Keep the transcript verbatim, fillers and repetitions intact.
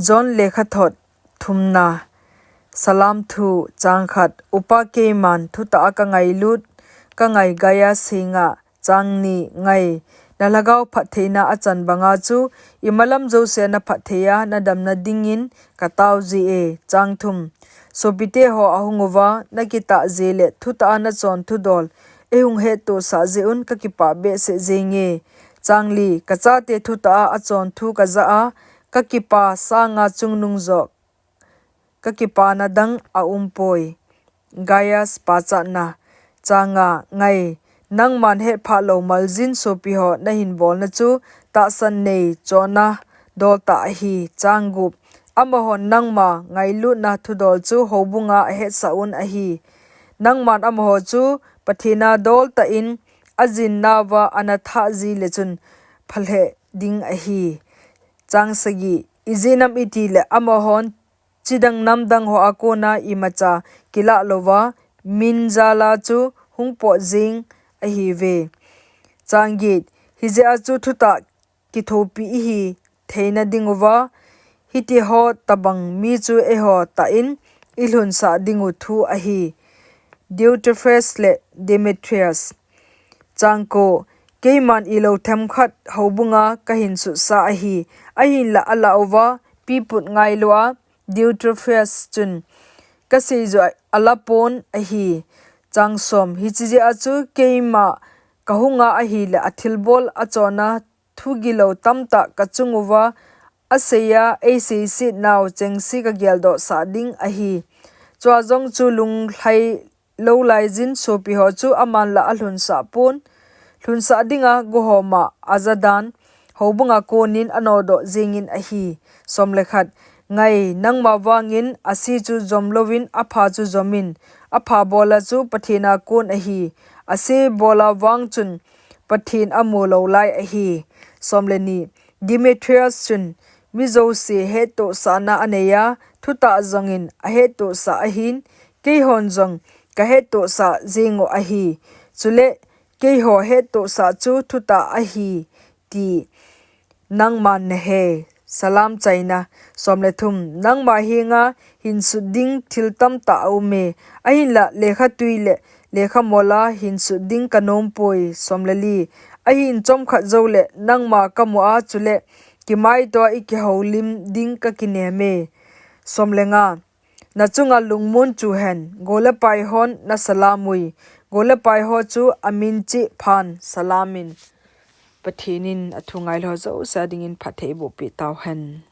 John lekhathot thumna. Salam thu. Chang khat. Upa, keiman thutah a ka ngailut, ka ngai Gaius henga. Chang ni. Ngai, na lhagao phattheina a chan banga chu imalam jousea na phatthei a na damna dingin ka tao ji e. Chang thum. Sopite ho ahung uva, na kitah jeh le thutah a na chon thudol ei hung hettohsah jeh un ka kipah behseh jenge. Chang li. Ka chate thutah a a chon thu ka ja a, ka kipa sanga chungnung joh ka kipana dang a um poi. Gaius pachatna. Chang nga. Ngai, nangman hetphah lou maljin sopi ho na hin bolna chu tahsan nei chonna dol tah ahi. Chang gup. Amahon nangma ngailutna thudol chu houbunga a hetsah un ahi. Nangman amaho chu Pathen a dol tah in a jinnauva ana thah ji le chun phalheh ding ahi. Chang sagi. Ijeh inem itile amahon chidang namdang ho a kona imacha kilah louva, min jala chu hung pot jing ahiuve. Chang get. Hijeh a chu thutah kithopi ihi theina dinguva, hitiho tabang mi chu eiho tah in i lhunsah dingu thu ahi. Diotrephes le Demetrius. Chang ko. Keiman ilou themkhat houbunga ka hin sutsah ahi. Ahinla ala uva, piput ngailua Diotrephes chun ka seijoh ala pon ahi. Chang som. Hiche jeh a chu keima ka hunga ahile a thilbol a chonna thu gilou tamtah ka chung uva a seiya ei seiset nau chengse ka geldoh sah ding ahi. Chua jong chu lunglhai lou laijin sopi ho chu aman la a lhunsah pon. Lhunsah dinga gohoma a ja dan houbunga konin a nodoh jingin ahi. Som le khat. Ngai, nangma vangin a se chu jom louvin a pha chu jomin, a pha bola chu Pathen a kon ahi. A se bola vang chun Pathen a mu lou lai ahi. Som le ni. Demetrius chun mi jouse hettohsahna a neiya, thutah jongin a hettohsah ahin, keihon jong ka hettohsah jeng u ahi. Chule keiho hettohsah chu thutah ahi ti nangman na he. Salam chaina. Som le thum. Nangma henga hin sut ding thil tamtah a um e. Ahinla lekhatui le lekhamol a hin sut ding ka nom poi. Som le li. Ahin chomkhat jou le nangma ka mu a, chule kimaito a i kihoulim ding ka kinem e. Som le nga. Na chunga lungmon chu hen, go le pai hon na salam ui. Go le pai ho chu a min cheh phan salam in. Pathen in a thu ngailhah jouse a dingin phatthei boh peh tau hen.